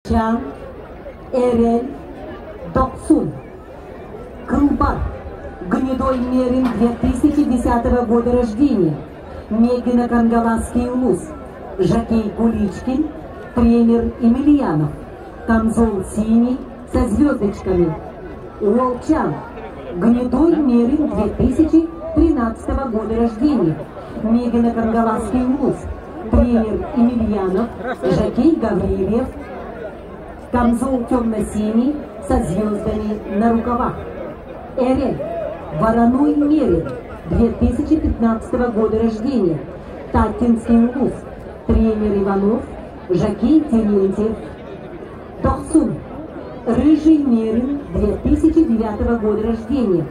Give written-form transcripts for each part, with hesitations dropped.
Чан, Эрэл, Дохсун, Кылбар, Гнедой Мерин 2010 года рождения, Мегино-Кангаласский улус, Жакей Куличкин, тренер Емельянов, Камзол синий со звездочками, Уолчан, Гнедой Мерин 2013 года рождения, Мегино-Кангаласский улус, тренер Емельянов, Жакей Гаврильев, камзол темно-синий со звездами на рукавах. Эрель, Вороной Мерин, 2015 года рождения, Таттинский улус, тренер Иванов, Жакей Терентьев, Дохсун, Рыжий Мерин, 2009 года рождения,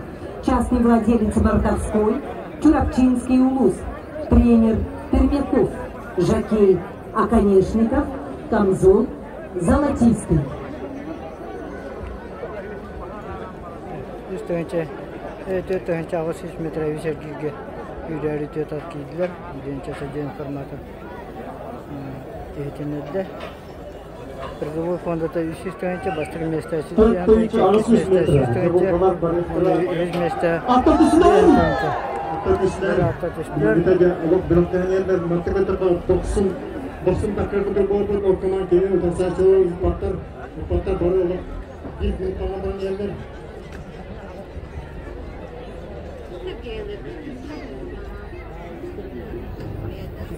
частный владелец Мордовской, Чурапчинский улус, тренер Пермяков, Жакей Оконешников, Камзол Золотистый. Үс тыһыынча 4 800 метр үс эргииргэ үүрээри түөрт ат киирдилэр диэн часадиэн формата иһитиннэрдэ. Призовой фондата 300 тыһыынча, бастакы миэстэ 100 тыһыынча, иккис миэстэ 100 тыһыынча, үһүс миэстэ 1 тыһыынча. Быраатта түстүлэр. Дохсун таккырбыты буолбут оккоман кини утарсааччылар уппаттар, уппаттар бары олох биир группаҕа баран иһэллэр.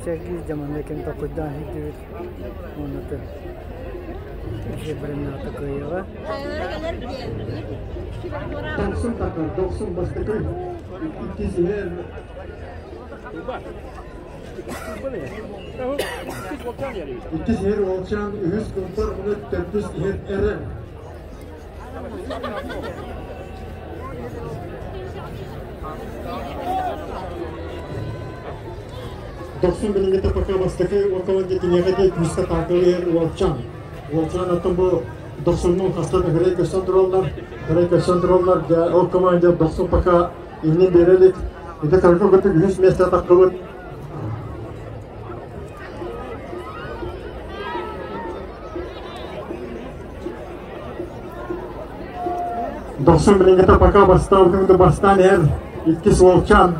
Сергей дьамана ким толкуйдаан иһирдибит уонна бремната кыайыаҕа. Дохсун такыр, дохсун бастакы, иккис иһэр. Иккис иһэр Уолчаан, үһүс Кылбар, уонна төрдүс иһэр Эрэл. Дохсун билиҥҥитэ пока бастакы уоккалан киниэхэ диэ күүскэ таакылыйар Уолчаан. Уолчаан оттон бу Дохсуннуун хастан ыһырай көстөн тураллар, ыһырай көстөн тураллар. Дьэ, ол команда Дохсун пока иннин биэрэ илик. Ити кыргы кытык үһүс миэстэ таххыбыт. Дохсун билиҥҥитэ пока бастаабытын бастаан иһэр иккис Уолчаан.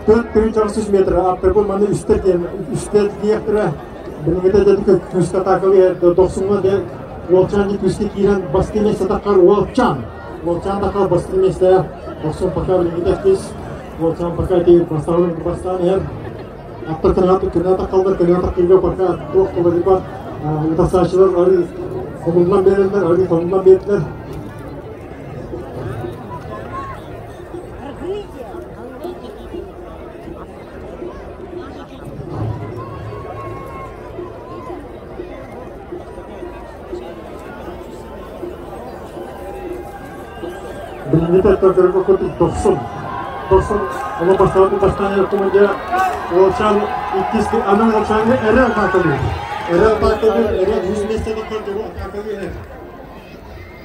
4 300 метр ааптарбын маны үстэ диэн үстэ диэхтэрэ билиҥҥитэ дэтик күүскэ атаакалыы дохсуҥҥа де Уолчаан күүскэ киирэн бастыы миэстэ таххар Уолчаан Уолчаан таххар бастыы миэстэ дохсун пока билиҥҥитэ иккис Уолчаан пока тиийэн бастаан бастаан иһэр аттар кынат кынат таххаллар кынат таххыыга пока туох туларыйбат утарсааччылар арыы хомуллан биэрэллэр арыы хомуллан биэрдилэр. Билиҥҥитэ көрдөргө курдук дохсун. Дохсун ону бастаан бастаан эркумудя Уолчаан иккис аны Уолчааҥҥа эрэ атаакалыыр. Эрэ атаакалыыр, эрэ үс миэстэни көрдөрү атаакалыыр.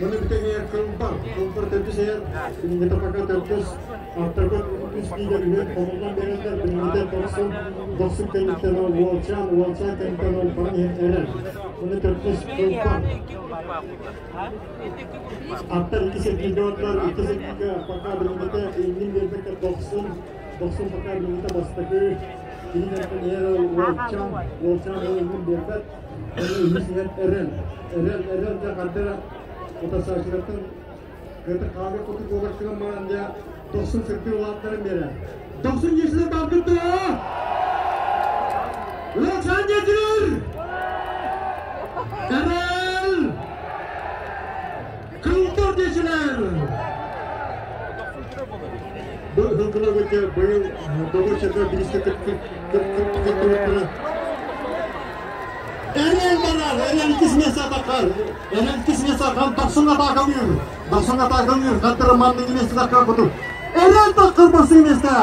Маны бүтэҥэр кылбар, кылбар төрдүс эйэр, билиҥҥитэ пока төрдүс, аттарга үс лидер үһүн хомуллан биэрэллэр, билиҥҥитэ дохсун, дохсун кэнниттэн ол Уолчаан, Уолчаан кэнниттэн ол баран иһэр эрэл. Маны төрдүс кылбар. Аттар икки сэргииргэ бардылар, икки сэргииргэ пока билиҥҥитэ иннин биэрбэккэ дохсун, дохсун пока билиҥҥитэ бастакы, кини иһэр Уолчаан, Уолчаан ол иннин биэрбэт. Үһүс иһэр Эрэл. Эрэл, Эрэл дьэ хардара утарсааччылартан кыта хаалыы курдук буолар кыһын баран дьэ дохсун сырдыы улааттарын биэрэр. Дохсун дьиэсилэр бааргыт дуо? Уолчаан дьиэтигэр! Эрэл! Кылтар дьиэсилэр! Бу һылгылар быйыл доҕор бириискэ кыттыбыттара. Эрэл барар, эрэл иккис миэстэ таххар. Эрэл иккис миэстэ дохсун атаакалыыр. Дохсун атаакалыыр, хаттара манныгы миэстэ таххар куту. Эрэл таххар бастыҥ миэстэ.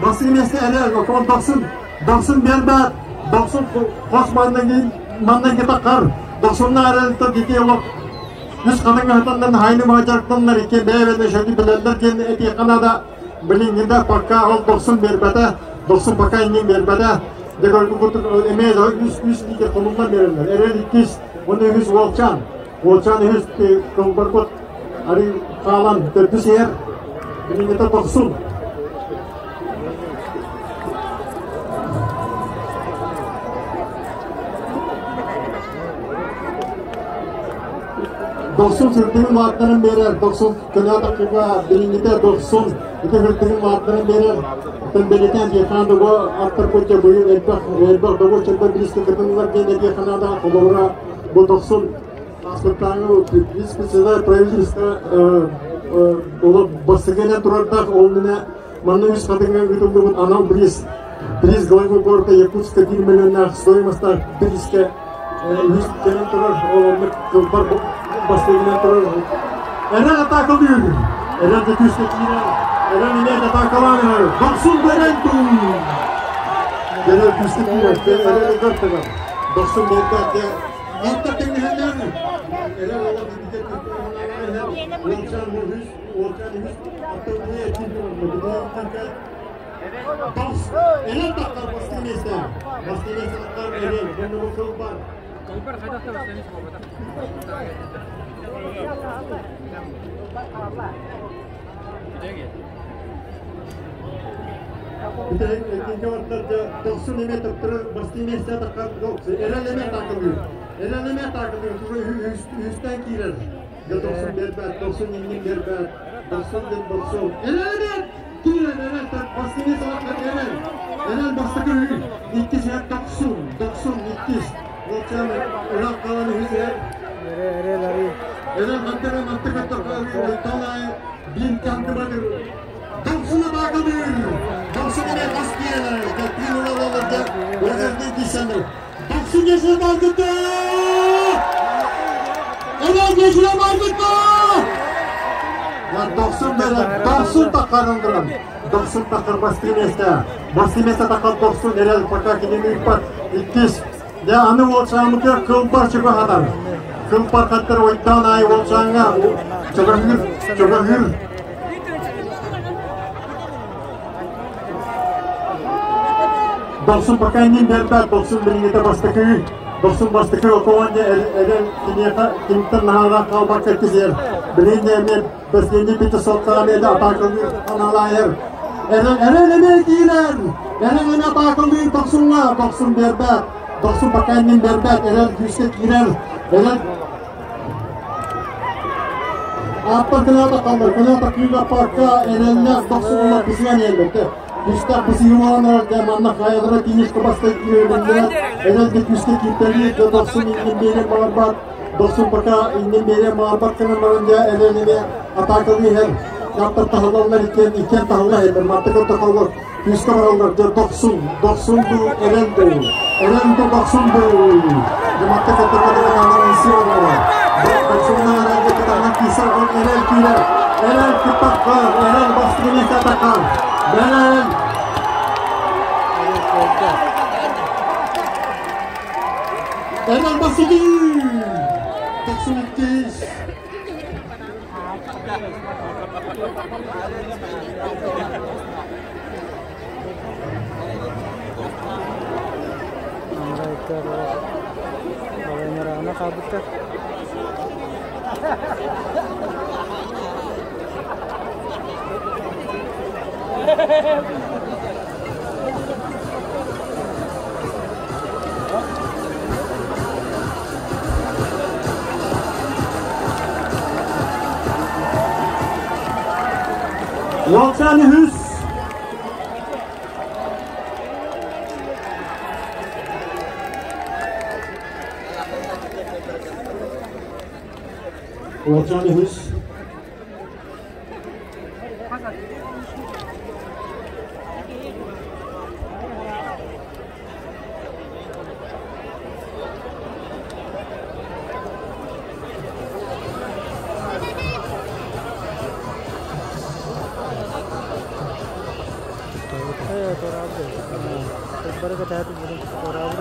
Бастыҥ миэстэ эрэл, окон дохсун. Дохсун биэрбэт. Дохсун хос манныгы манныгы таххар. Дохсунна эрэл та дити олох. Үс хатыҥ хайны маажарктаннар икки бэйбэне шөки билэллэр диэн эти Канада билиҥҥитэ пока ол дохсун бербете, дохсун пока иннин бербете. Дегоргу курдук эмээ үс үс лидер хомуллан береллер. Эрэл иккис, уонна үһүс Уолчаан. Уолчаан үһүс кылбарбыт ары хаалан төрдүс иһэр. Билиҥҥитэ дохсун. Дохсун сүрдүгүн мааттарын берер, дохсун көнө билиҥҥитэ дохсун ити сүрдүгүн мааттарын берер. Оттон бэлитэн диэхаан дого аттар кутя быйыл элбэх элбэх дого чөлбөр билиске кытынылар диэн этиэханаада холобура бу дохсун паспорттааҥы вице-председатель правительства оло бастыгынан турардаах ол мене манна үс хатыҥҥа ыытыллыбыт анал приз приз главы города Якутска 1 миллионнаах стоимостаах призке үс кэлэн турар ол оннук кылбар бастыгынан турар. Эрэл атаакалыыр, Эрэл да күүскэ киирэр, Эрэл эмиэ атаакалаан иһэр, Дохсун бэрэн туу! Эрэл күүскэ киирэр, Эрэл ыгар тыгар, Дохсун биэрбэт, Аттар тэҥнэһэллэр, Эрэл олох итигэ иһэр, Уолчаан үһүс, Уолчаан үһүс, аттар Эрэл таххар бастыҥ миэстэ, бастыҥ миэстэ таххар Эрэл, бу кылбар. Иккинчи ортарда дохсун эме таптыры бастыҥ миэстэ таххар Эрэл эме таакылыыр. Эрэл эме таакылыыр, үстэн киирэр. Дохсун бербэт, дохсун иннин бербэт, дохсун ден дохсун. Эрэл эме киирэр, Эрэл бастыҥ миэстэ таххар Эрэл. Эрэл бастакы иккис эр дохсун, дохсун иккис. Уолчаан ыраах хаалан үһүс эр. Эрэл ары. Эрэл мантара мантык өттөр биир кантыбатыр. Дохсуна баакалыыр. Дохсун эме бас киирэр. Тиин олалаларда озерден кисенер. Дохсун yeşile баргытты! Эрэл yeşile баргытты! Я дохсун берер, дохсун таккарындырам. Дохсун таккар басты месте. Басты месте таккар дохсун эрэл пока кинеми икпат. Иккис. Я аны уолчаамыка кылбар чыга хатар. Кылбар хаттар ойттан ай уолчааңа чыгахыр, чыгахыр. Дохсун пока иннин бербэт, дохсун билиҥҥитэ бастакы, дохсун бастакы окоонне эрэл киниэхэ киниттэн наһаалаах хаалбакка кисиэр. Билиҥҥэ эмиэ последний 500 эмиэ атаакалыыр аналаайар. Эрэл эрэл эмиэ киирэр. Эрэл эмиэ атаакалыыр дохсуҥҥа, дохсун бербэт. Дохсун пока иннин бербэт, эрэл күүскэ киирэр. Эрэл Аттар кынаа таққандар, кынаа таққыыга парка эрэллээх дохсун ула бысыган иэллэр. Күстэх бысыгымаланар манна хайалара тиинишке бастай киирбиннер, эрэлге күске кииртери, дохсун иннин берен баларбат, дохсун пока иннин берен баларбат кынан баран я эрэл атаакалы иһэр. Яптар тахаллаллар иккен, иккен тахалла иһэллэр, маттыгар тахаллар, күске бараллар, дохсун, дохсун ду эрэл ду, эрэл ду дохсун ду. Маттык өттөргө isi олорор. Дохсунна эрэлге кытанан киисэр он эрэл киирэр. Эрэл кыттаккар, эрэл бастыгы атакар. Эрэл Эрэл бастыгы! Дохсун иккис. Андайттар балайнарағына қабыттар. Уолчаан үһүс. Уолчаан үһүс. Торабы.